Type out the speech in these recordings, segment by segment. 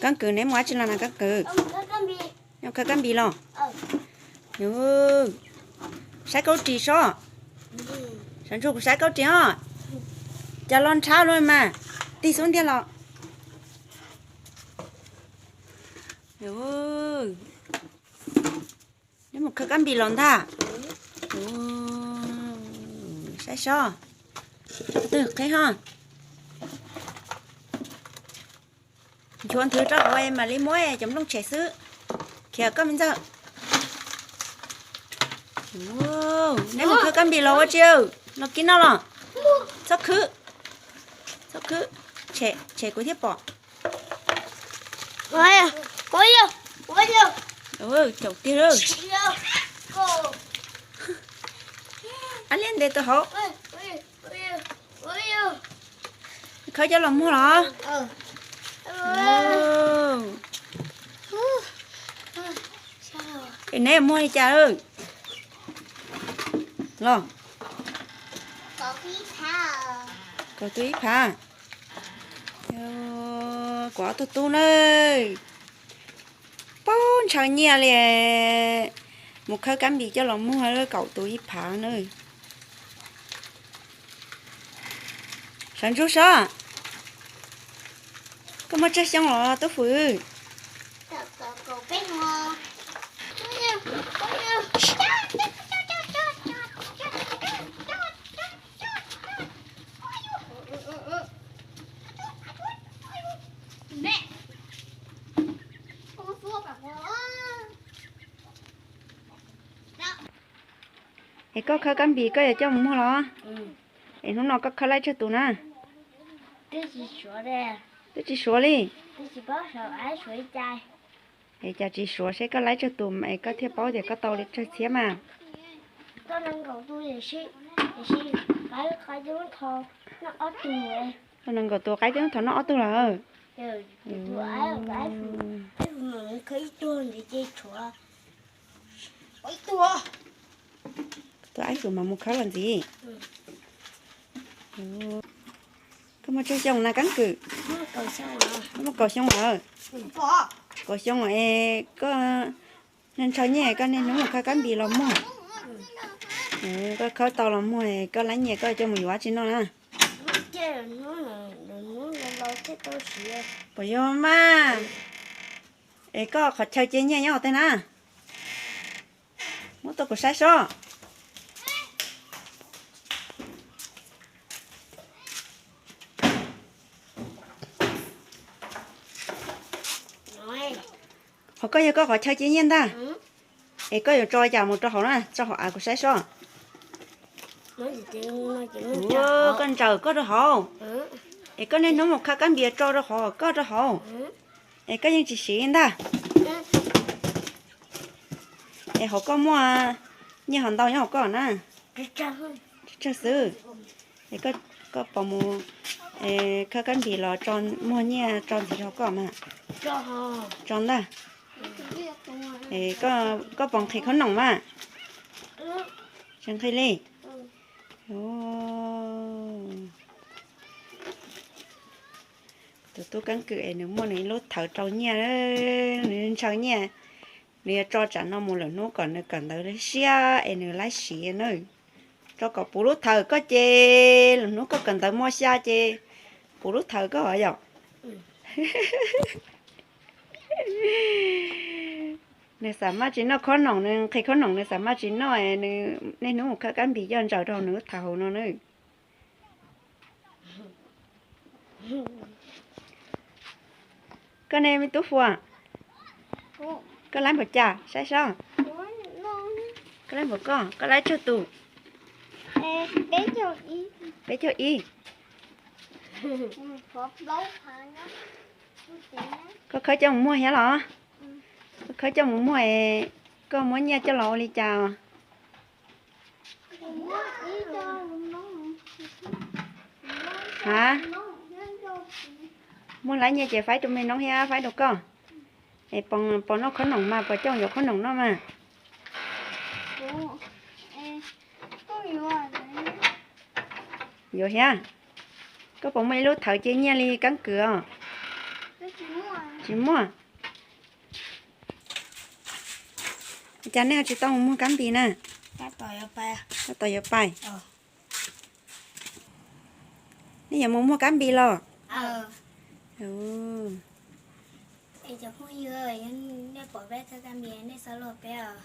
Keeb kwm, neb mus dab tsi los na Keeb kwm? Neb mus khawb kab npis los? Saib kab ris sob. Sawv ntsug kuv saib kab ris os. Cas los nrhav luaj mas. Tig xub ntiag los. Neb mus khawb kab npis los ntag. Saib sob. Twg qheb ho. Nchuav nthwv rau hauv mam li muab cov nplooj tshem xwb. Khiav koj me ntxawg. Neb mus khawb kab npis los ua tsi? Los kib noj los. Txhob khwb, txhob khwb, tshem kuv thiaj pom. Caum tiag. Ab liab ntes tau hauv. Khawb coj los muag los? Es neb muag li cas los? Kaum tus ib phav. Kuv ob tug tub na, paub ntshaw nyiaj li. Mus khawb kab npis coj los muag kaum tus ib phav na. Sawv ntsug sob. Koj muaj tsawg xyoo los tub fwm? Es koj khawb kab npis koj yuav coj mus muag los? Es hnub no koj khawb laib tsawg tus na? Twb tsis suav li. Es cas tsis suav seb koj laib tsawg tus es koj thiaj paub tias koj tau li tsawg txhiab mas. Tau nees nkaum tus qaib twb thov noj ob tug lawm. Tus aib fwm mas mus khawb los ntxiv. Koj muaj tsawg xyoo na Keeb Kwm? Muaj kaum xyoo lawm. Kaum xyoo es koj ntshaw nyiaj koj niaj hnub mus khawb kab npis los muag. Koj khawb tau los muag koj laib nyiaj koj coj mus yuav dab tsi noj na? Puas yog mas? Es koj qhov chaw cia nyiaj nyob ua teb na? Muab tuaj kuv saib sob. Qhov koj yog koj qhov chaw cia nyiaj ntag. Es koj yuav tso cas mus rau hauv na, tso hauv av kuv saib sob. Koj ntsaws koj rau hauv. Es koj niaj hnub mus khawb kab npis tso rau hauv koj rau hauv. Es koj yeej tsis siv ntag. Es hauv koj muaj nyiaj ho ntau nyob hauv koj na? Tsawg tsawg xwb. Es koj pom mus khawb kab npis los muag nyiaj tso ntxiv rau koj mas. Tso ntag. Koj pom nqhis khaub noom mas? Tsis nqhis li. Tus tub Keeb Kwm es nws muaj nws ib lub thawv rau nyiaj, nws ntshaw nyiaj, nws yuav tso tsam no mus lwm hnub kom nws kawm ntawv siab es nws laib siv na. Tso kom puv lub thawv koj ces lwm hnub koj kawm ntawv mos xya ces puv lub thawv koj yom. Nws xav maj tsis noj khaub noom, nws nqhis khaub noom nws xav maj tsis noj, nws niaj hnub mus khawb kab npis coj ntsaws rau nws lub thawv hauv no na. Koj ne me tub Fuas, koj laib npaum cas saib sob? Koj laib npaum koj, koj laib tsawg tus? Peb caug ib. Koj khawb coj mus muag thiab los? Koj khawb coj mus muag es koj muab nyiaj coj los ua li cas? Ha, muaj laib nyiaj ces faib rau me noob thiab faib rau koj. Es pom noj khaub noom mas pom coj yuav khaub noom noj mas. Yuav thiab. Koj puas muaj ib lub thawv cia nyiaj li Keeb Kwm os? Tsis muaj. Cas nej ho tsis tau mus muag kab npis na? Tab tom yuav pais. Nej yuav mus muag kab npis los? Es cov phooj ywg, yog nej pom peb khawb kab npis nej txhob luag peb os.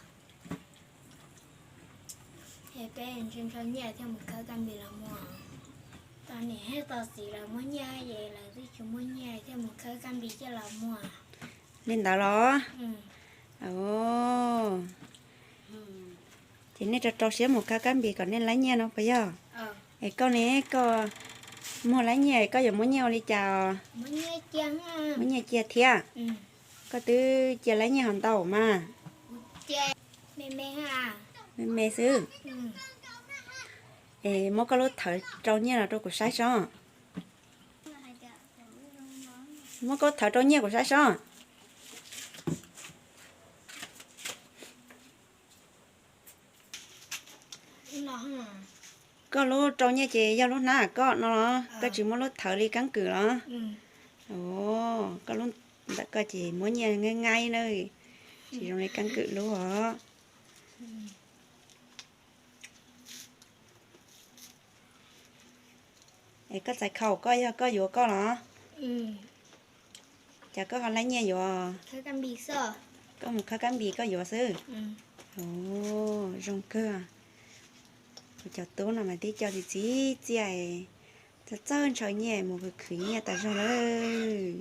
Es peb ntshaw ntshaw nyiaj thiaj mus khawb kab npis los muag. Tos niam thiab tos txiv lawv muaj nyiaj ces lawv twb tsis muaj nyiaj thiaj mus khawb kab npis coj los muag. Li ntawd los? Ces nej rau rau siab mus khawb kab npis kom nej laib nyiaj no puas yog? Es koj ne, koj muag laib nyiaj koj yuav muab nyiaj ua li cas? Muab nyiaj cia thiab. Koj twb cia laib nyiaj ho ntau mas. Me me xwb. Es muab koj lub thawv rau nyiaj los rau kuv saib sob. Muab koj thawv rau nyiaj kuv saib sob. Koj lub rau nyiaj ces yog lub hnab koj no los? Koj tsis muab lub thawv li keeb kwm los? Koj lub ntawm koj ces muab nyiaj ngai ngai na, tsis zoo li keeb kwm lub os. Es koj txais khaum koj yog koj yuav koj los? Cas koj ho laib nyiaj yuav? Koj mus khawb kab npis koj yuav xwb. Zoo kawg. Kuv cov tub no mas tib co txiv txiv txiaj, txawj txawj ntshaw nyiaj mus khwv nyiaj tas zog lawm.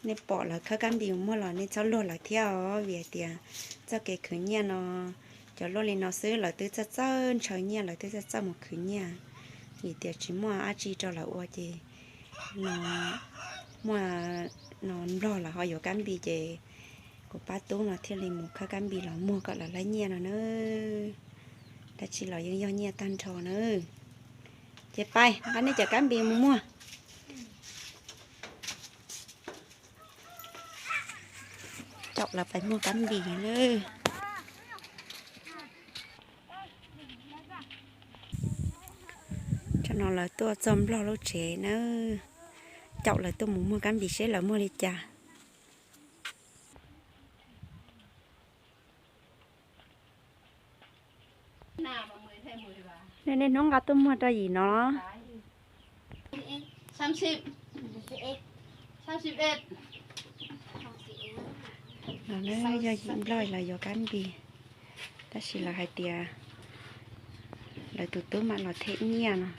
Nej pom lawv khawb kab npis mus muag los nej txhob luag lawv thiab os, vim hais tias txoj kev khwv nyiaj no, cov luaj li no xwb lawv twb txawj txawj ntshaw nyiaj, lawv twb txawj txawj mus khwv nyiaj. Vim tias tsis muaj dab tsi rau lawv ua ces no muaj no nplog lawv ho yuav kab npis ces kuv pab tub no thiaj li mus khawb kab npis los muag kom lawv laib nyiaj no na. Dab tsi los yeej yog nyiaj tag nrho na. Ces pais nqa nej cov kab npis mus muag. Caum lawv pais muag kab npis na. Tsam no lawv tuaj txog nplog lub tsev na, caum lawv tuaj mus muag kab npis seb lawv muag li cas. Nej niaj hnub nqa tuaj muag rau yim no los? Los yog yim nplog los yuav kab npis, tab sis lawv hais tias lawv tus tub mam los them nyiaj no.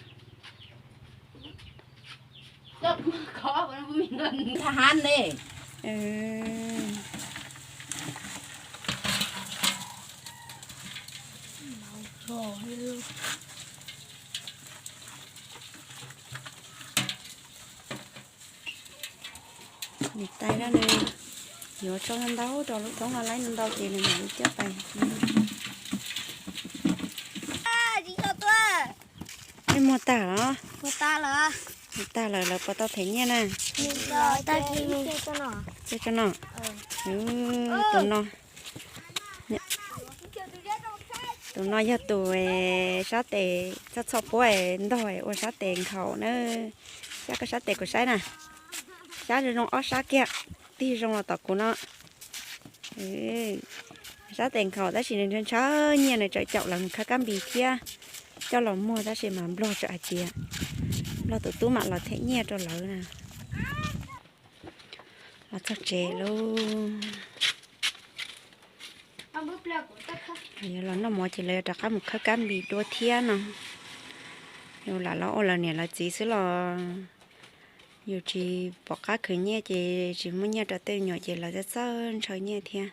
Niam tais no nws yuav tsau ntau rau lub thoob no laib ntau ces nws mam li coj pais. Nej muag tag los? Muag tag lawm, lawv puas tau them nyiaj na? Tus no, tus no, tus no yog tus sab tes txhob txhob puab ntog ua sab tes nkhaus na. Sab koj sab tes kuv saib na, sab zoo zoo ob sab kiag, tig zoo los tom kuv no. Sab tes nkhaus tab sis nws ntshaw ntshaw nyiaj, nws tseem caum lawv mus khawb kab npis thiab coj los muag tab sis mas nplog tseem hais tias nplog tus tub mam los them nyiaj rau lawv na. Los txog tsev lauj. Yuav los noj mov ces lawv yuav rov qab mus khawb kab npis dua thiab no. Yus lam los ua lawv niam lawv txiv xwb los yus tsis pom qab khwv nyiaj ces tsis muaj nyiaj rau tej me nyuam ces lawv txawj txawj ntshaw nyiaj thiab.